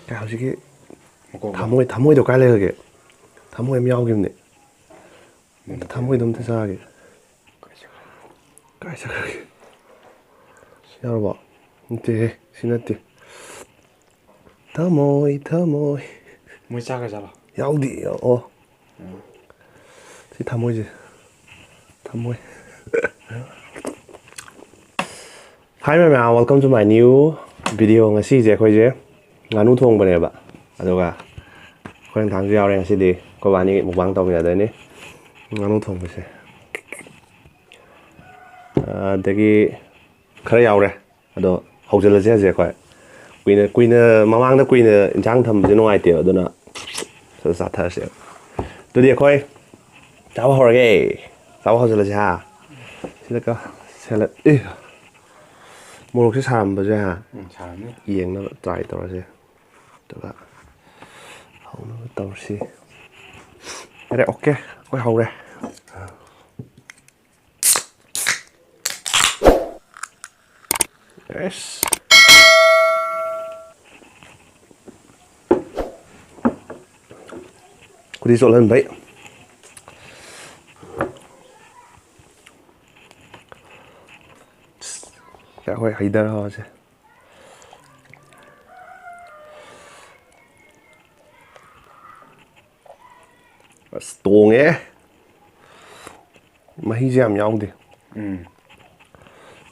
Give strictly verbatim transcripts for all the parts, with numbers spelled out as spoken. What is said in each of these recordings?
ꯀꯩ ꯍꯧꯖꯤꯛꯀꯤ ꯃꯀꯣꯛꯇꯣ꯫ ꯊꯃꯣꯏ, ꯊꯃꯣꯏꯗꯣ ꯀꯥꯏ ꯂꯩꯈ꯭ꯔꯒꯦ? ꯊꯃꯣꯏ ꯑꯃ ꯌꯥꯎꯈꯤꯕꯅꯦ꯫ ꯑꯝꯇ ꯊꯃꯣꯏꯗꯣ ꯑꯝꯇ ꯆꯥꯒꯦ꯫ ꯀꯥꯏ ꯆꯠꯈ꯭ꯔꯒꯦ? ꯁꯤ ꯌꯥꯎꯔꯕꯣ? ꯅꯠꯇꯦꯍꯦ, ꯁꯤ ꯅꯠꯇꯦ꯫ ꯊꯃꯣꯏ, ꯊꯃꯣꯏ꯫ ꯃꯣꯏ ꯆꯥꯈ꯭ꯔ ꯖꯥꯠꯂꯣ? ꯌꯥꯎꯗꯦ, ꯑꯣ꯫ ꯎꯝ꯫ ꯁꯤ ꯊꯃꯣꯏꯁꯦ꯫ ꯊꯃꯣꯏ꯫ Hi ꯃꯌꯥꯝ, welcome to my new video꯫ ꯉꯁꯤꯁꯦ ꯑꯩꯈꯣꯏꯁꯦ ꯉꯥꯅꯨ ꯊꯣꯡꯕꯅꯦꯕ, ꯑꯗꯨꯒ ꯑꯩꯈꯣꯏ ꯏꯟꯁꯥꯡꯁꯨ ꯌꯥꯎꯔꯦ ꯉꯁꯤꯗꯤ꯫ ꯑꯩꯈꯣꯏ ꯕꯥꯅꯤ ꯃꯨꯛꯕꯥꯡ ꯇꯧꯃꯤꯟꯅꯗꯣꯏꯅꯤ꯫ ꯉꯥꯅꯨ ꯊꯣꯡꯕꯁꯦ꯫ ꯑꯗꯒꯤ ꯈꯔ ꯌꯥꯎꯔꯦ꯫ ꯑꯗꯣ ꯍꯧꯖꯤꯜꯂꯁꯦ ꯍꯧꯖꯤꯛ ꯑꯩꯈꯣꯏ꯫ ꯀꯨꯏꯅ, ꯀꯨꯏꯅ, ꯃꯃꯥꯡꯗ ꯀꯨꯏꯅ ꯏꯟꯁꯥꯡ ꯊꯝꯕꯁꯦ ꯅꯨꯡꯉꯥꯏꯇꯦꯕ, ꯑꯗꯨꯅ ꯁꯠ ꯆꯥꯊꯔꯁꯦꯕ꯫ ꯑꯗꯨꯗꯤ ꯑꯩꯈꯣꯏ ꯆꯥꯕ ꯍꯧꯔꯒꯦ꯫ ꯆꯥꯕ ꯍꯧꯖꯤꯜꯂꯁꯦ ꯍꯥ꯫ ꯁꯤꯗ ꯀ-, salad꯫ ꯑꯦ! ꯃꯣꯔꯣꯛꯁꯦ ꯁꯥꯔꯝꯕꯁꯦ ꯍꯥ꯫ ꯎꯝ, ꯁꯥꯔꯝꯅꯤ꯫ ꯌꯦꯡꯅꯕ try ꯇꯧꯔꯁꯦ꯫ ꯑꯗꯨꯒ ꯍꯧꯅꯕ ꯇꯧꯔꯁꯤ꯫ ꯌꯥꯔꯦ, okay꯫ ꯑꯩꯈꯣꯏ ꯍꯧꯔꯦ꯫ ꯑꯦꯁ꯫ ꯈꯨꯗꯤ ꯆꯣꯠꯍꯟꯕꯩ꯫ ꯍꯣꯏ, ꯍꯩꯗꯔ ꯍꯧꯔꯁꯦ꯫ ꯑꯁ, ꯇꯣꯡꯉꯦ꯫ ꯃꯍꯤꯁꯦ ꯌꯥꯝ ꯌꯥꯎꯗꯦ꯫ ꯎꯝ꯫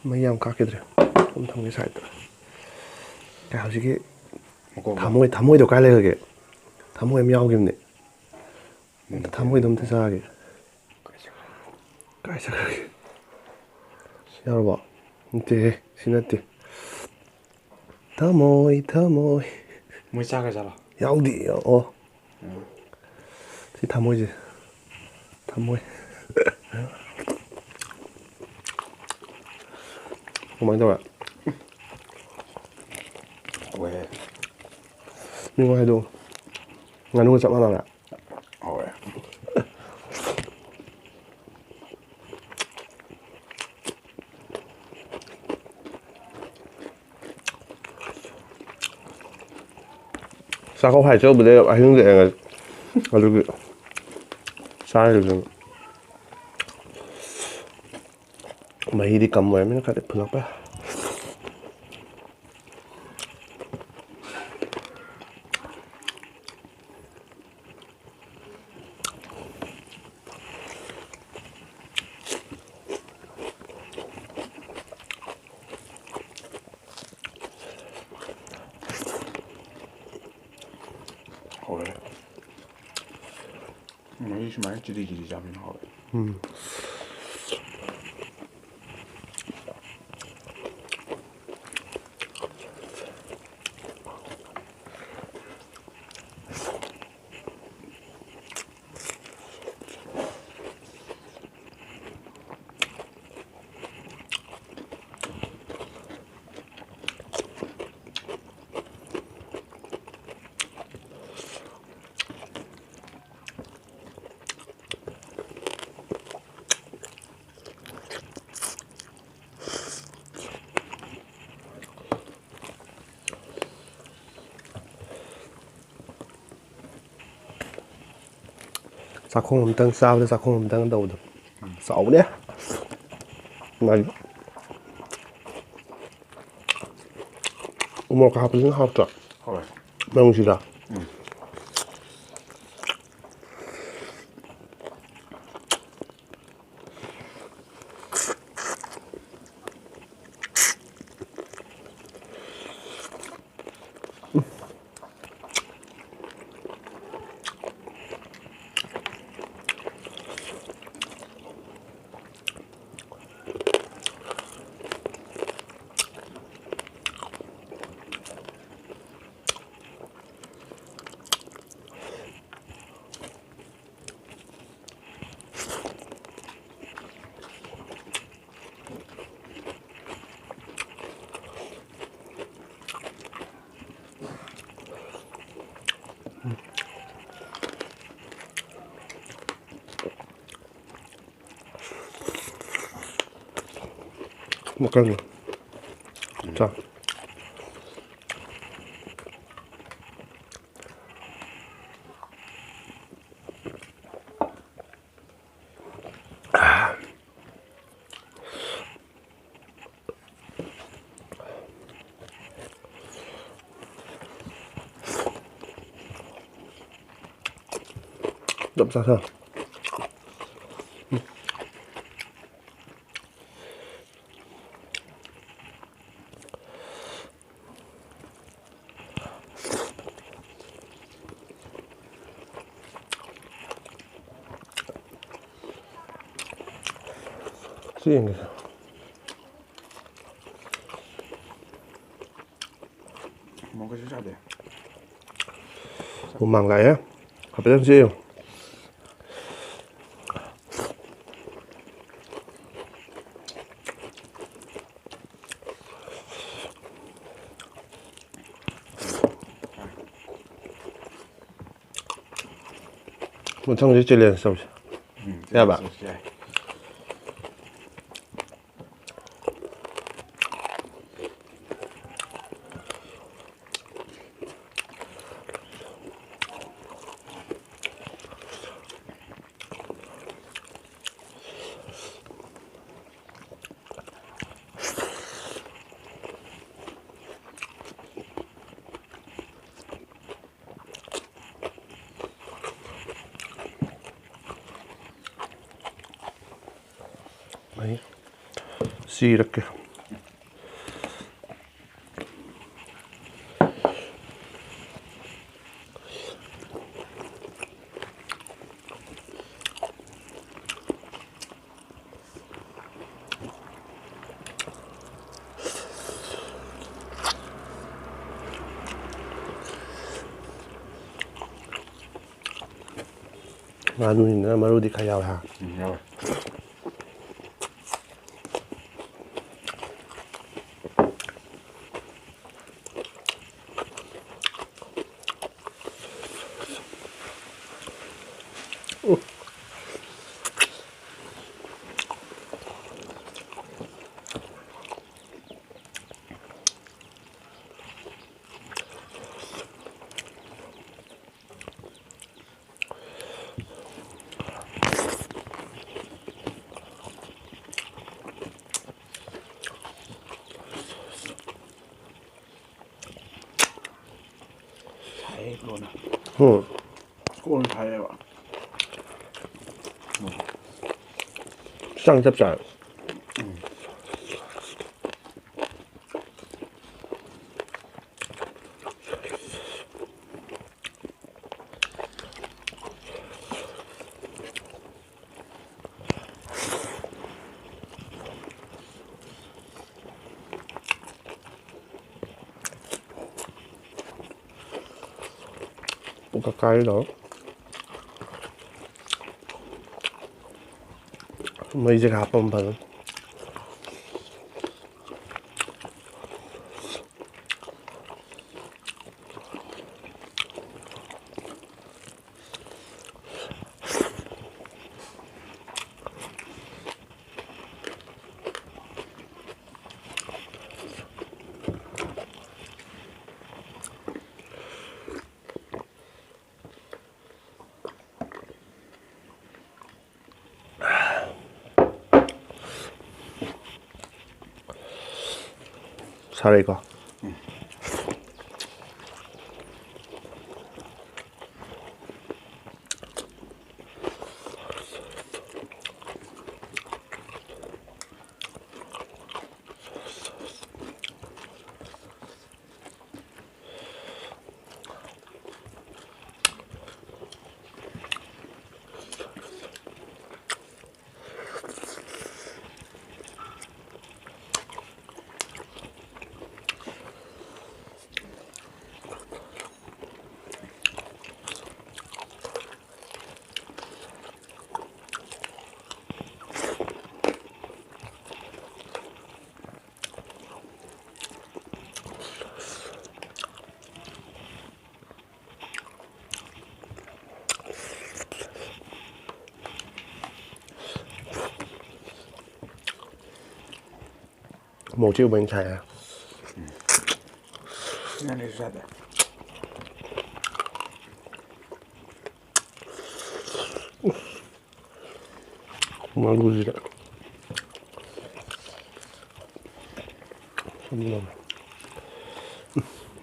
ꯃꯍꯤ ꯌꯥꯝ ꯀꯥꯞꯈꯤꯗ꯭ꯔꯦ꯫ ꯑꯗꯨꯝ ꯊꯝꯒꯦ sideꯇ꯫ ꯀꯩ ꯍꯧꯖꯤꯛꯀꯤ ꯃꯀꯣꯛꯇꯣ꯫ ꯊꯃꯣꯏ, ꯊꯃꯣꯏꯗꯣ ꯀꯥꯏ ꯂꯩꯈ꯭ꯔꯒꯦ? ꯊꯃꯣꯏ ꯑꯃ ꯌꯥꯎꯈꯤꯕꯅꯦ꯫ ꯑꯝꯇ ꯊꯃꯣꯏꯗꯣ ꯑꯝꯇ ꯆꯥꯒꯦ꯫ ꯀꯥꯏ ꯆꯠꯈ꯭ꯔꯒꯦ? ꯁꯤ ꯌꯥꯎꯔꯕꯣ? ꯅꯠꯇꯦꯍꯦ, ꯁꯤ ꯅꯠꯇꯦ꯫ ꯊꯃꯣꯏ, ꯊꯃꯣꯏ꯫ ꯃꯣꯏ ꯆꯥꯈ꯭ꯔ ꯖꯥꯠꯂꯣ? ꯌꯥꯎꯗꯦ, ꯑꯣ꯫ ꯎꯝ꯫ ꯁꯤ ꯊꯃꯣꯏꯁꯦ꯫ ꯊꯃꯣꯏ꯫ ꯀꯃꯥꯏꯅ ꯇꯧꯔꯦ? ꯍꯥꯎꯋꯦ꯫ ꯃꯤꯉꯣꯟ ꯍꯥꯏꯗꯣꯛꯑꯣ꯫ ꯉꯥꯅꯨꯒ ꯆꯞ ꯃꯥꯟꯅꯔꯦ꯫ ꯍꯥꯎꯋꯦ꯫ ꯆꯥꯛꯈꯥꯎ ꯍꯥꯏ ꯆꯧꯕꯗꯩ ꯑꯍꯤꯡ ꯂꯦꯛꯑꯦ ꯉꯁꯤ꯫ ꯑꯗꯨꯒꯤ ꯆꯥꯔꯤꯕꯗꯨꯅꯤ꯫ ꯃꯍꯤꯗꯤ ꯀꯝ ꯑꯣꯏꯔꯝꯃꯤꯅ ꯈꯔꯗꯤ ꯐꯨꯜꯂꯛꯄ ꯌꯥꯏ꯫ ꯍꯥꯎꯔꯦ꯫ ꯃꯍꯤ ꯁꯨꯃꯥꯏꯅ ꯆꯤꯂꯤ ꯆꯤꯂꯤ ꯆꯥꯕꯅ ꯍꯥꯎꯋꯦ꯫ ꯎꯝ꯫ ꯆꯥꯛꯈꯣꯡ ꯑꯝꯇꯪ ꯆꯥꯕꯗ ꯆꯥꯛꯈꯣꯡ ꯑꯝꯇꯪ ꯇꯧꯕꯗꯣ꯫ ꯆꯥꯎꯕꯅꯦ꯫ ꯃꯥꯗꯤ ꯎꯃꯣꯔꯣꯛꯀ ꯍꯥꯞꯄꯁꯤꯅ ꯍꯥꯎꯇ꯭ꯔꯣ? ꯍꯥꯎꯋꯦ꯫ ꯅꯪꯁꯤꯗ꯫ ꯎꯝ꯫ ꯃꯈꯜꯅꯤ꯫ ꯆꯥ꯫ ꯆꯞ ꯆꯥ ꯁꯥ꯫ ꯁꯤ ꯌꯦꯡꯒꯦ꯫ ꯃꯣꯔꯣꯛ ꯀꯩꯁꯨ ꯁꯥꯗꯦ꯫ ꯍꯨꯃꯥꯡ ꯂꯥꯛꯑꯦ꯫ ꯍꯥꯏꯐꯦꯠꯇꯪ ꯆꯦ ꯌꯦꯡꯉꯨ꯫ ꯃꯊꯪꯗꯤ challenge ꯇꯧꯁꯦ꯫ ꯎꯝ, ꯌꯥꯕ? Challenge ꯇꯧꯁꯦ, ꯌꯥꯏ꯫ ꯑꯩ ꯆꯤꯔꯛꯀꯦ꯫ ꯉꯥꯅꯨꯅꯤꯅ ꯃꯔꯨꯗꯤ ꯈꯔ ꯌꯥꯎꯋꯦ ꯍꯥ꯫ ꯎꯝ, ꯌꯥꯎꯋꯦ꯫ ꯁꯥꯏꯌꯦ ꯀꯣꯟꯅ꯫ ꯎꯝ꯫ ꯀꯣꯟꯅ ꯁꯥꯏꯌꯦꯕ꯫ ꯆꯥꯡ ꯆꯞ ꯆꯥꯔꯦ꯫ ꯀꯀꯥꯏꯗꯣ ꯃꯩꯁꯦ ꯍꯥꯞꯄ ꯑꯃ ꯐꯖꯅ꯫ ꯁꯥꯔꯦꯀꯣ꯫ ꯃꯣꯔꯣꯛꯁꯦ ꯎꯕ ꯌꯥꯝ ꯁꯥꯏ꯫ ꯅꯪꯗꯤ ꯆꯥꯗꯦ꯫ ꯃꯔꯨꯁꯤꯗ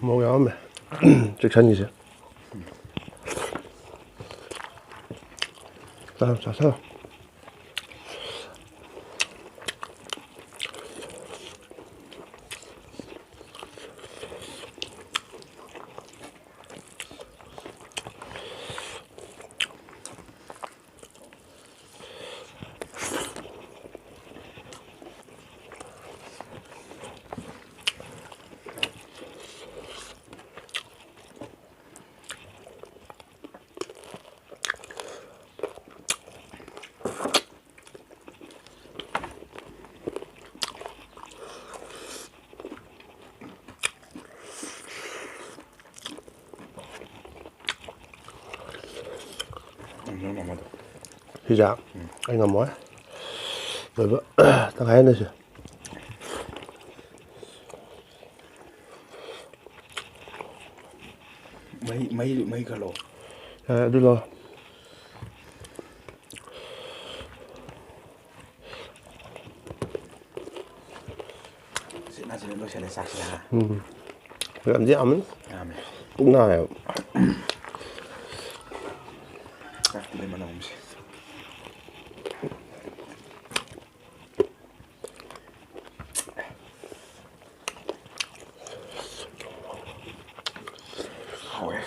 ꯃꯧ ꯌꯥꯎꯔꯝꯃꯦ꯫ ꯆꯦꯛꯁꯟꯒꯤꯁꯦ꯫ ꯆꯥꯔꯣ, ꯆꯥꯊꯔꯣ꯫ ꯁꯤꯁꯦ ꯑꯩ ꯉꯝꯃꯣꯏ꯫ ꯂꯣꯏꯕ꯫ ꯇꯪꯈꯥꯏ ꯍꯦꯟꯅꯁꯦ꯫ ꯃꯍꯤ, ꯃꯍꯤ, ꯃꯍꯤ ꯈꯔ ꯂꯧ꯫ ꯌꯥꯔꯦ, ꯑꯗꯨ ꯂꯧ꯫ ꯁꯤꯠ ꯅꯥ ꯁꯤꯠ ꯅꯥ ꯂꯣꯏꯁꯤꯜꯂꯦ ꯆꯥꯛꯁꯤꯗ, ꯍꯥ? ꯎꯝ꯫ ꯌꯥꯝꯗꯤ ꯌꯥꯝꯃꯤ꯫ ꯌꯥꯝꯃꯦ꯫ ꯄꯨꯛ ꯅꯥꯔꯦꯕ꯫ ꯆꯥꯛꯇꯨꯒꯤ ꯃꯅꯝꯁꯦ꯫ ꯍꯥꯎꯋꯦ꯫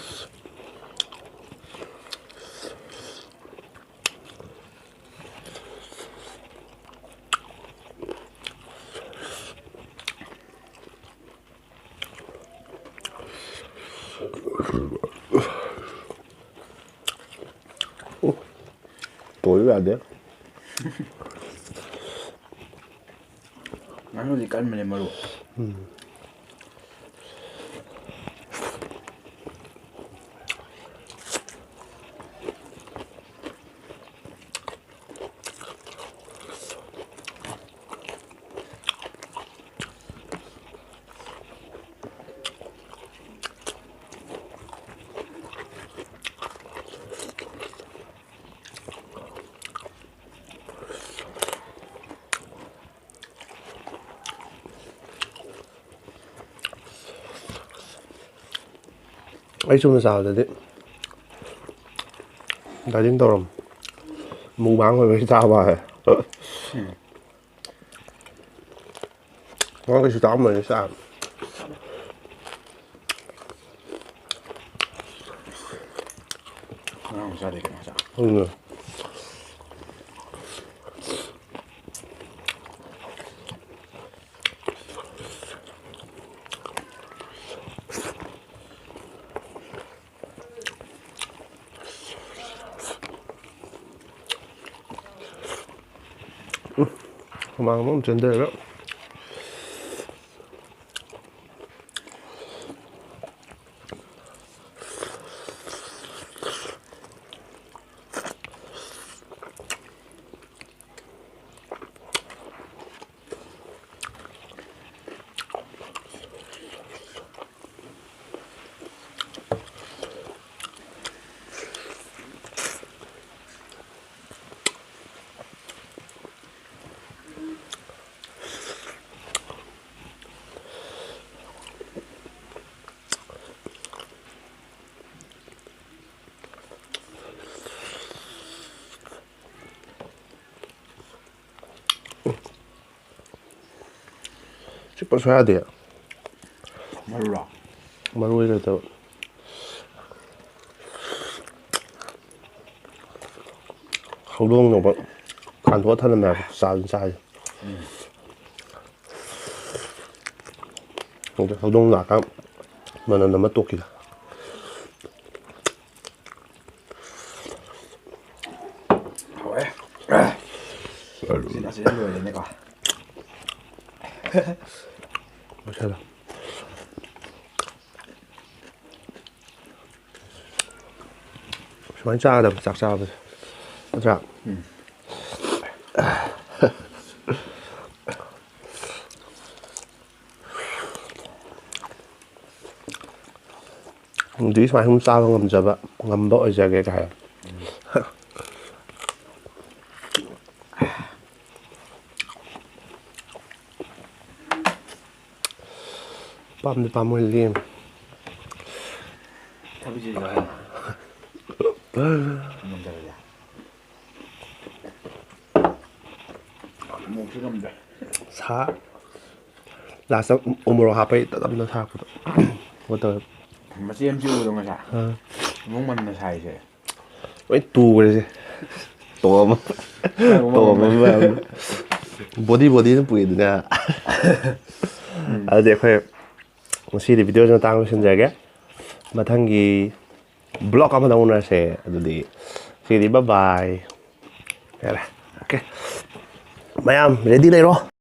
ꯇꯣꯏꯕ ꯌꯥꯗꯦ꯫ ꯉꯥꯅꯨꯗꯤ ꯀꯟꯕꯅꯦ ꯃꯔꯨ꯫ ꯎꯝ꯫ ꯑꯩ ꯆꯨꯝꯅ ꯆꯥꯕꯗꯗꯤ diet ꯇꯧꯔꯝ, mukbang ꯑꯣꯏꯕꯩ ꯆꯥꯕ ꯍꯥꯏ꯫ ꯅꯪ ꯀꯩꯁꯨ ꯆꯥꯔꯝꯃꯣꯏꯅꯦ ꯆꯥ꯫ ꯉꯔꯥꯡ ꯆꯥꯗꯦ ꯀꯩꯅꯣ ꯆꯥ꯫ ꯎꯝ꯫ ꯍꯨꯃꯥꯡ ꯑꯃ ꯆꯦꯟꯊꯔꯒ꯫ ꯄꯁꯨ ꯌꯥꯗꯦ꯫ ꯃꯔꯨꯔꯣ? ꯃꯔꯨ ꯑꯣꯏꯅ ꯂꯩꯇꯕ꯫ ꯍꯧꯗꯣꯡ ꯌꯧꯕ ꯈꯥꯟꯗꯣꯛꯑ ꯊꯅꯝꯃꯦ ꯍꯥꯏꯕ ꯆꯥꯗꯤ ꯆꯥꯔꯤ꯫ ꯈꯪꯗꯦ, ꯍꯧꯗꯣꯡ ꯂꯥꯛꯑꯀꯥꯟ ꯃꯅꯝ ꯑꯃ ꯇꯣꯛꯈꯤꯗ꯫ ꯍꯥꯎꯋꯦ꯫ ꯁꯤꯅ ꯁꯤꯅ ꯂꯣꯏꯔꯦꯅꯦꯀꯣ꯫ ꯃꯁꯥꯂꯥ꯫ ꯁꯨꯃꯥꯏꯅ ꯆꯥꯒꯗꯕ ꯆꯥꯛ ꯆꯥꯕꯁꯦ ꯅꯠꯇ꯭ꯔꯥ? ꯅꯨꯡꯇꯤꯒꯤ ꯁꯨꯃꯥꯏꯅ ꯁꯨꯝ ꯆꯥꯕ ꯉꯝꯖꯕ ꯉꯝꯕ ꯑꯣꯏꯖꯒꯦ ꯀꯥꯏ꯫ ꯄꯥꯝꯗꯤ ꯄꯥꯝꯃꯣꯏ ꯂꯦꯝꯃꯦ꯫ ꯊꯕꯤꯁꯤꯁꯨ ꯉꯝꯖꯔꯒꯦ꯫ ꯃꯣꯔꯣꯛꯁꯨ ꯉꯝꯗ꯭ꯔꯦ꯫ ꯁꯥ ꯂꯥꯁꯇ ꯎꯃꯣꯔꯣꯛ ꯍꯥꯞꯄꯩ ꯇꯞ ꯇꯞꯅ ꯁꯥꯔꯛꯄꯗꯣ꯫ ꯀꯩꯅꯣ ꯇꯧꯋꯦ꯫ ꯃꯆꯦ ꯑꯃ ꯆꯤꯛꯎꯕꯗꯣ ꯉꯁꯥꯏ꯫ ꯑꯥ꯫ ꯏꯃꯨꯡ ꯃꯅꯨꯡꯅ ꯁꯥꯏꯁꯦ꯫ ꯂꯣꯏ ꯇꯨꯈ꯭ꯔꯦꯁꯦ꯫ ꯇꯣꯝ ꯑꯃ꯫ ꯇꯣꯝ ꯑꯃ ꯃꯌꯥꯝ꯫ ꯕꯣꯗꯤ ꯕꯣꯗꯤ ꯑꯗꯨꯝ ꯄꯨꯏꯗꯨꯅ꯫ ꯑꯗꯨꯗꯤ ꯑꯩꯈꯣꯏ ꯉꯁꯤꯗꯤ ꯚꯤꯗꯤꯑꯣꯁꯤ ꯃꯇꯥꯡ ꯂꯣꯏꯁꯤꯟꯖꯔꯒꯦ꯫ ꯃꯊꯪꯒꯤ ꯕ꯭ꯂꯣꯛ ꯑꯃꯗ ꯎꯅꯔꯁꯦ꯫ ꯑꯗꯨꯗꯤ ꯁꯤꯗꯤ ꯕꯥꯏ ꯕꯥꯏ꯫ ꯌꯥꯔꯦ꯫ ꯑꯣꯀꯦ꯫ ꯃꯌꯥꯝ ꯔꯦꯗꯤ ꯂꯩꯔꯣ꯫